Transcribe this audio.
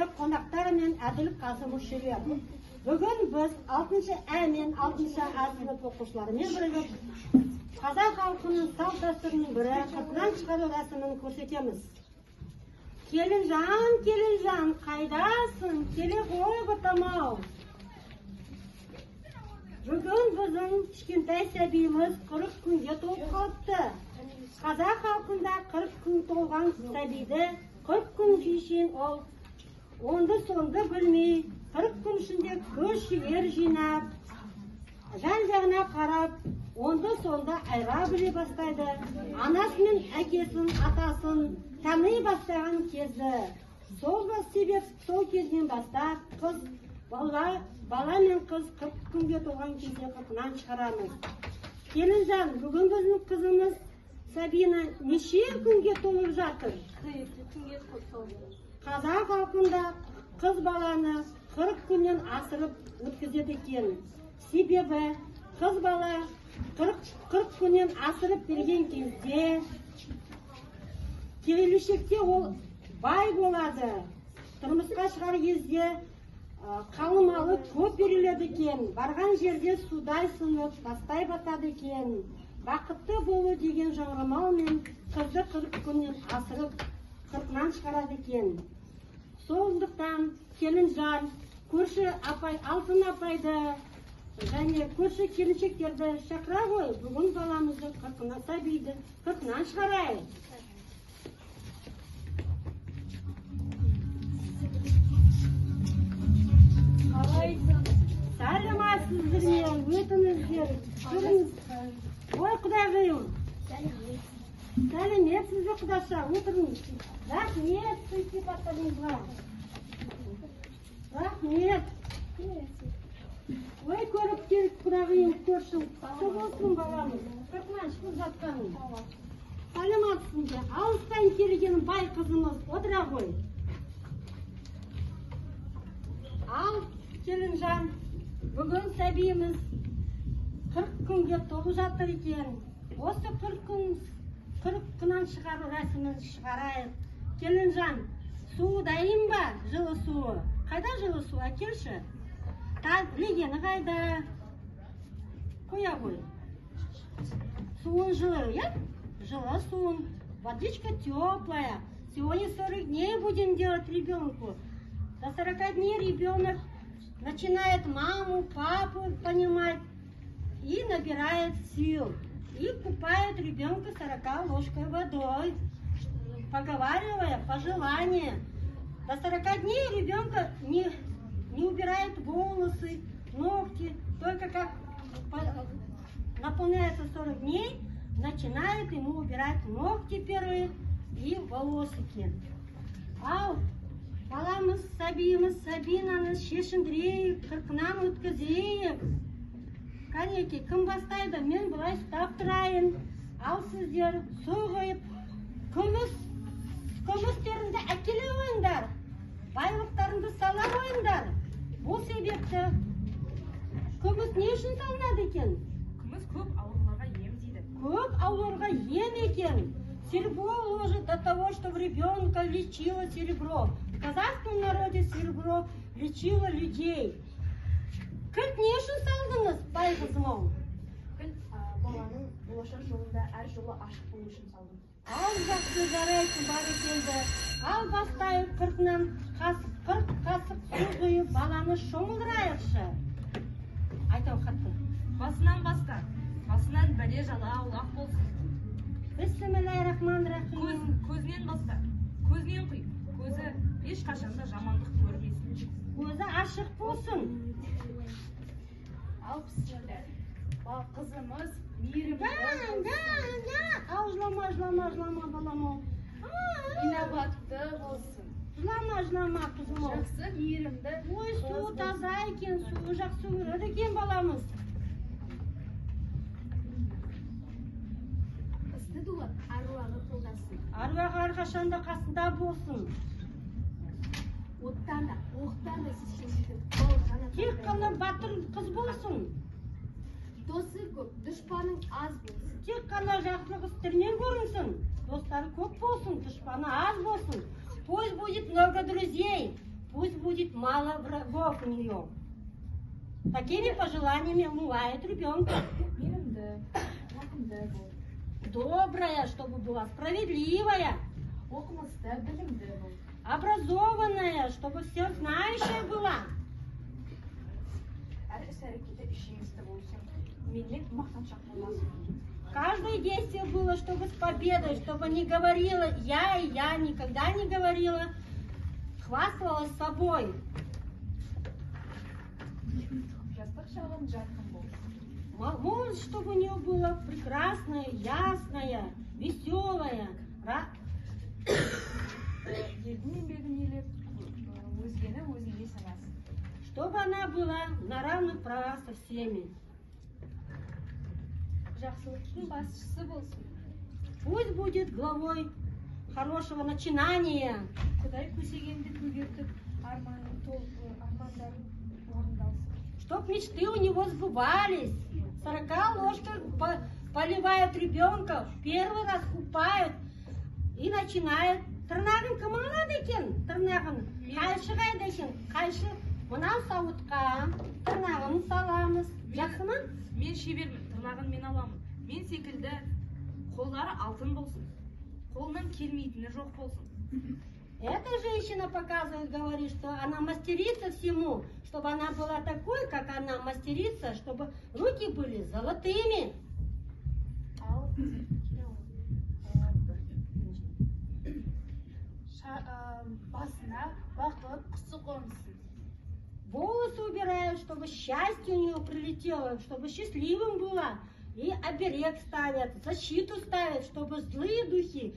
Қадірлі қонақтар мен әділ қазы мүшелер. Бүгін біз 6 Ә мен 6 А сынып оқушыларымен бірігіп қазақ халқының салт дәстүрінің бірі қырқынан шығару рәсімін көрсетеміз. Келінжан, келінжан, қайдасың? Келе ғой, ботам-ау. Бүгін біздің кішкентай сәбиіміз 40 күнге толып қалыпты. Қазақ халқында 40 күн толған сәбиді 40 күн шейін ол онды-сонды білмей, 40 күн ішінде күш жігер жинап, жан-жағына қарап, онды-сонды айыра біле бастайды. Анасы мен әкесін, атасын тани бастаған кезі. Сол себеп сол кезден бастап қыз бала мен қыз 40 күнге толған кезде қырқынан шығарамыз. Келінжан, бүгін біздің қызымыз Сабина неше күнге толып жатыр? Қазақ халқында қыз баланы 40 күннен асырып өткізеді екен. Себебі қыз бала 40 күннен асырып берген кезде келешекте ол бай болады. Тұрмысқа шығар кезде қалың малы көп беріледі екен. Барған жерде судай сынып, тастай батады екен. Бақытты болу деген жорамалмен қызды 40 күннен асырып, қырқынан шығарады екен. Сондықтан келінжан, көрші апай, Алтын апайды және көрші келіншектерді шақыра ғой. Бүгін баламызды қырқынан, сәбиді қырқынан шығарайық. Қалайсың? Сәлеметсіздер ме? Өтіңіздер. Жүріңіз. Ой, құдағиым. Сәлеметсіз бе, құдаша? Отырыңыз. Рахмет сый-сипаттарыңызға. Рахмет. Ой, көріп келіп, құдағиым, көршің. Құтты болсын баламыз. Қырқынан шығып жатқаның. Сәлеметсің бе? Алыстан келген бай қызымыз, отыра ғой. Ал, келінжан, бүгін сәбиіміз 40 күнге толып жатыр екен. Осы 40 күн, 40 күннен шығару рәсімін шығарайық. Келінжан, суы дайын ба? Жылы суы. Қайда жылы су? Әкелші. Легені қайда? Қоя ғой. Суын жылы, иә? Жылы суын. Водичка теплая. Сегодня 40 дней будем делать ребенку. До 40 дней ребенок начинает маму, папу понимать и набирает сил. И купает ребенка 40 ложкой водой, поговаривая пожелания. До 40 дней ребенка не убирает волосы, ногти. Только как наполняется 40 дней, начинает ему убирать ногти первые и волосики. Ал, баламыз, сәбиіміз, Сабинаны шешіндірейік, қырқынан өткізейік. Кәнеки, кім бастайды? Мен былай ұстап тұрайын. Ал сіздер су құйып, күмістеріңді әкеле қойыңдар. Байлықтарыңды сала қойыңдар. Бұл себепті күміс не үшін салынады екен? Күміс көп ауруларға ем дейді. Көп ауруларға ем екен. Серебро ложат до того, чтобы ребенка лечило серебро. В казахском народе серебро лечило людей. Кілт не үшін салдыңыз, бай қызым-ау? Кілт, баланың болашақ жолында әр жолы ашық болу үшін салдым. Ал жақсы, жарайсың, бәрекелді. Ал бастайық, қырқынан 40 қасық су құйып, баланы шомылдырайықшы. Айтау хатты. Басынан баста. Басынан бәле жала аулақ болсын. Бісмілләхиррахманиррахим. Көзінен баста. Көзінен құй. Көзі ешқашан да жамандық көрмесін. Көзі ашық болсын. Ал бісміллә. Қызымыз мейірімді Да, да, да. Ал жылама, жылама, жылама, балам-ау. Инабатты болсын. Жылама, жылама, қызым-ау. Жақсы, мейірімді Ой, қыз су болсын. таза екен, суы жақсы көреді екен баламыз. Ысты дулат, аруағы қолдасын. Аруағы әрқашанда қасында болсын. Оттан да, оқтан да сескенбейтін бауыржан Тек атандай. қана батыр қыз болсын. Досы көп, дұшпаның аз болсын. Тек қана жақсылық істерінен көрінсін. Достары көп болсын, дұшпаны аз болсын. Пусть будет много друзей, Пусть будет мало врагов у нее. Такими пожеланиями умывает ребенка. Мейірімді, рақымды бол. Добрая, чтобы была, справедливая, Оқымысты, білімді бол. Образованная, чтобы все знающая была. Әр іс әрекеті жеңісті болсын. Менлік, мақтаншақ болмасын. Каждое действие было, чтобы с победой, чтобы не говорила «я» и «я» никогда не говорила, хвасталась собой. Жастық шағың жарқын болсын. Молодость, чтобы у нее была прекрасная, ясная, веселая. Елдің еңбегін елеп, өзгені өзіндей санасын. Чтобы она была на равных правах со всеми. Жақсылықтың басшысы болсын. Пусть будет главой хорошего начинания. Құдай көсегенді көгертіп, арманын армандарың орындалсын. Чтоб мечты у него сбывались. В 40 ложках поливают ребенка, в первый раз купают и начинают. Тырнағын кім алады екен? Тырнағын. Қайшы қайда екен? Қайшы мынау сауытқа тырнағын саламыз. Жақсы ма? Мен шебермін, тырнағын мен аламын. Мен секілді қолдары алтын болсын, қолынан келмейтіні жоқ болсын. Эта женщина показывает, говорит, что она мастерица всему, чтобы она была такой, как она мастерица, чтобы руки были золотыми. Ал басына бақыт құсы қонсын. Волосы убирают, чтобы счастье у нее прилетело, чтобы счастливым была. И оберег ставят, защиту ставят, чтобы злые духи